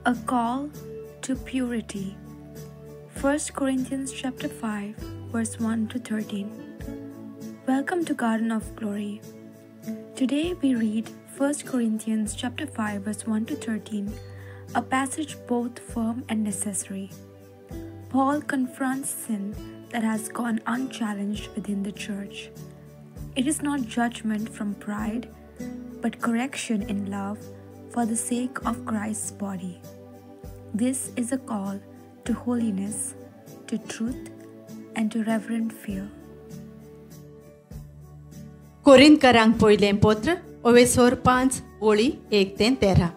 A call to purity. 1 Corinthians chapter 5 verse 1 to 13. Welcome to Garden of Glory. Today we read 1 Corinthians chapter 5 verse 1 to 13, a passage both firm and necessary. Paul confronts sin that has gone unchallenged within the church. It is not judgment from pride, but correction in love for the sake of Christ's body. This is a call to holiness, to truth, and to reverent fear. कोरिंतकारांक पयलें पत्र ओवेसोर 5 ओळी 1 ते 13.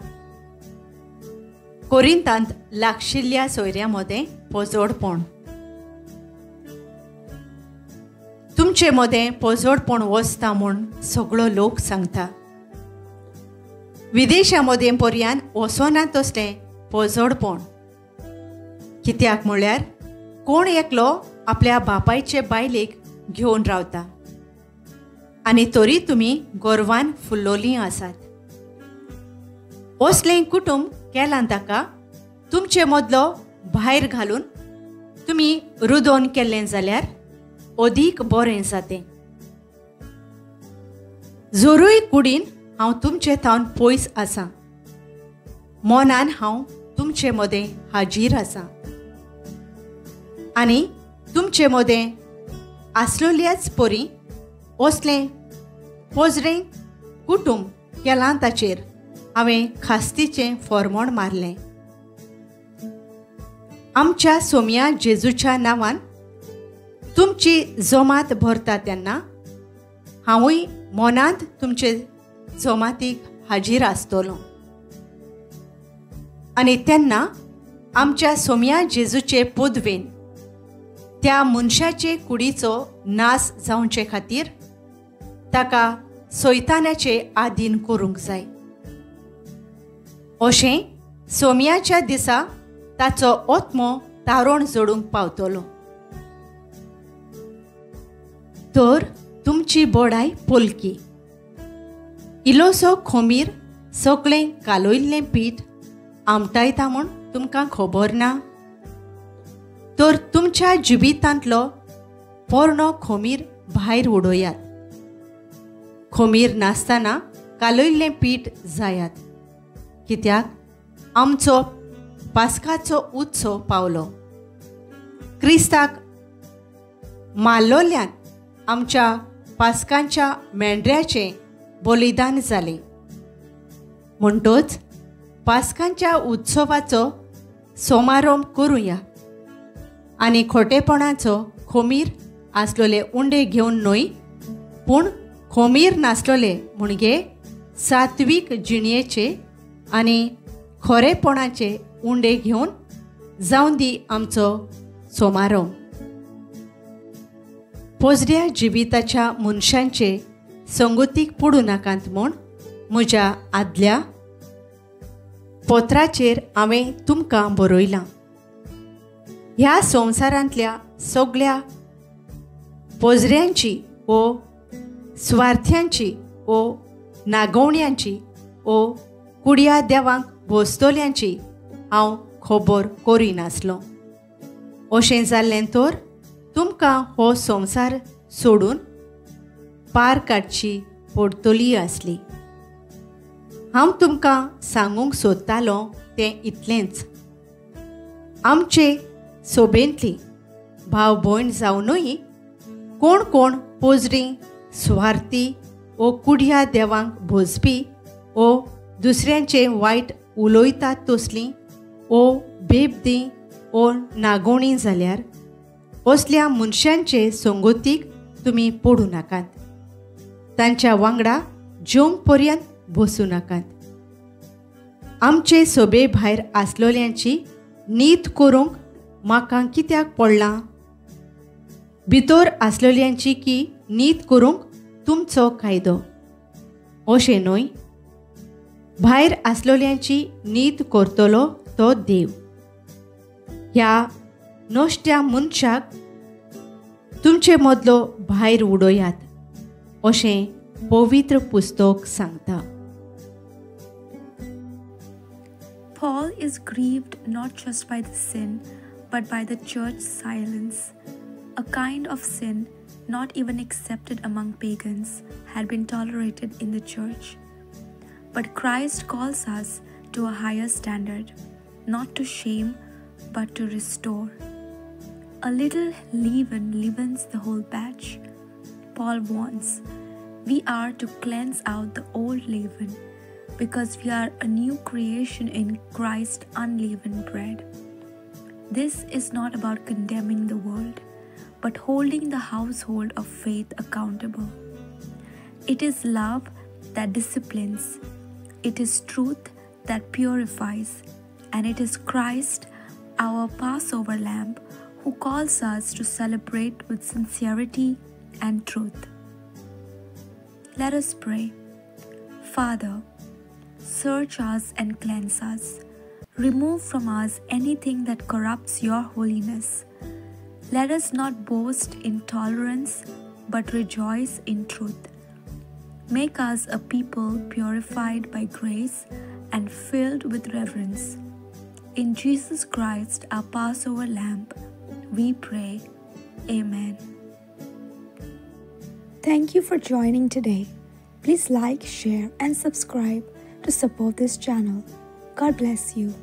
कोरिंतांत लागशिल्ल्या सोयऱ्यां मदें पोजोडपण. तुमचे मदें पोजोडपण वचता म्हूण सगळो लोक सांगता. विदेशा मदें पर्यान वचना तसलें पोजोडपण. कित्याक म्हळ्यार कोण एकलो आपल्या बापायचे बायलेक घेवन रावता आनी तरी तुमी गर्वान फुल्लोलीं आसात. असलें कुटुंब केलां ताका तुमचे मदलो भायर घालून तुमी रुदोन केल्लें जाल्यार अदीक बरें जातें. जोरूय कुडीन हांव तुमचे थावन पयस आसा, मनान हांव तुमचे मदें हाजीर आसा आनी तुमचे मदें आसलोल्याच परी असलें पोजरें कुटुंब केलां ताचेर हांवें खास्तीचें फॉर्मोण मारलें. आमच्या सोम्या जेजूच्या नांवान तुमची जमात भरता तेन्ना हांवूय मनांत तुमचे जमातीक हाजीर आसतलो आनी तेन्ना आमच्या सोम्या जेजूचे पदवेन त्या मनशाचे कुडीचो नाश जावचे खातीर ताका सैतानाचे आदीन करूंक जाय. अशें सोम्याच्या दिसा ताचो आत्मो तारण जोडूंक पावतलो. तर तुमची बोडाय पोलकी. इलोसो खोमीर सगळें कालयल्लें पीठ आमटायता म्हूण तुमकां खबर ना? तर तुमच्या जिवितांतलो पोरणो खोमीर भायर उडयात. खोमीर नासतना कालयल्लें पीठ जायात. कित्याक आमचो पास्काचो उत्सव पावलो. क्रिस्ताक मारलोल्यान आमच्या पास्कांच्या मेंढऱ्याचें बलिदान जालें. म्हणटोच पास्कांच्या उत्सवाचो समारोप करुया आनी खोटेपणाचो खोमीर आसलोले उंडे घेवन न्हय, पूण खोमीर नासलोले म्हणजे सात्वीक जिणयेचे आनी खरेपणाचे उंडे घेवन जावं दी आमचो समारोप. पोजऱ्या जिविताच्या मनशांचे संगतीक पडूं नाकात म्हूण म्हज्या आदल्या पत्राचेर हांवें तुमकां बरयलां. ह्या संवसारांतल्या सगळ्या पोजऱ्यांची ओ स्वार्थ्यांची ओ नागोवण्यांची ओ कुडया देवांक भोसतल्यांची हांव खबर करिनासलो. अशें जाल्लें तर तुमकां हो संवसार सोडून पार काडची पडटली आसली. हांव तुमकां सांगूंक सोदतालों तें इतलेंच. आमचे सोबेंतली भाव भयण जावनूय कोण कोण पोजरी सुवार्थी ओ कुडया देवांक भोजपी ओ दुसऱ्यांचे वायट उलयतात तसलीं ओ बेबदी ओ नागोणी जाल्यार असल्या मनशांचे संगतीक तुमी पडूं नाकात. तांच्या वांगडा जेवंक पर्यंत बसूं नाकात. आमचे सोबे भायर आसलोल्यांची नीत करूंक म्हाका कित्याक पडलां? भितर आसलोल्यांची की नीत करूंक तुमचो कायदो. अशें न्हय, भायर आसलोल्यांची नीत करतलो तो देव. ह्या नश्ट्या मनशाक तुमचे मदलो भायर उडयात अशें पवित्र पुस्तक सांगता. Paul is grieved not just by the sin, but by the church's silence. A kind of sin not even accepted among pagans had been tolerated in the church. But Christ calls us to a higher standard, not to shame, but to restore. A little leaven leavens the whole batch. Paul warns, we are to cleanse out the old leaven, because we are a new creation in Christ's unleavened bread. This is not about condemning the world, but holding the household of faith accountable. It is love that disciplines, it is truth that purifies, and it is Christ, our Passover Lamb, who calls us to celebrate with sincerity and truth. Let us pray. Father, search us and cleanse us. Remove from us anything that corrupts your holiness. Let us not boast in tolerance, but rejoice in truth. Make us a people purified by grace and filled with reverence. In Jesus Christ, our Passover Lamb, we pray. Amen. Thank you for joining today. Please like, share, and subscribe to support this channel. God bless you.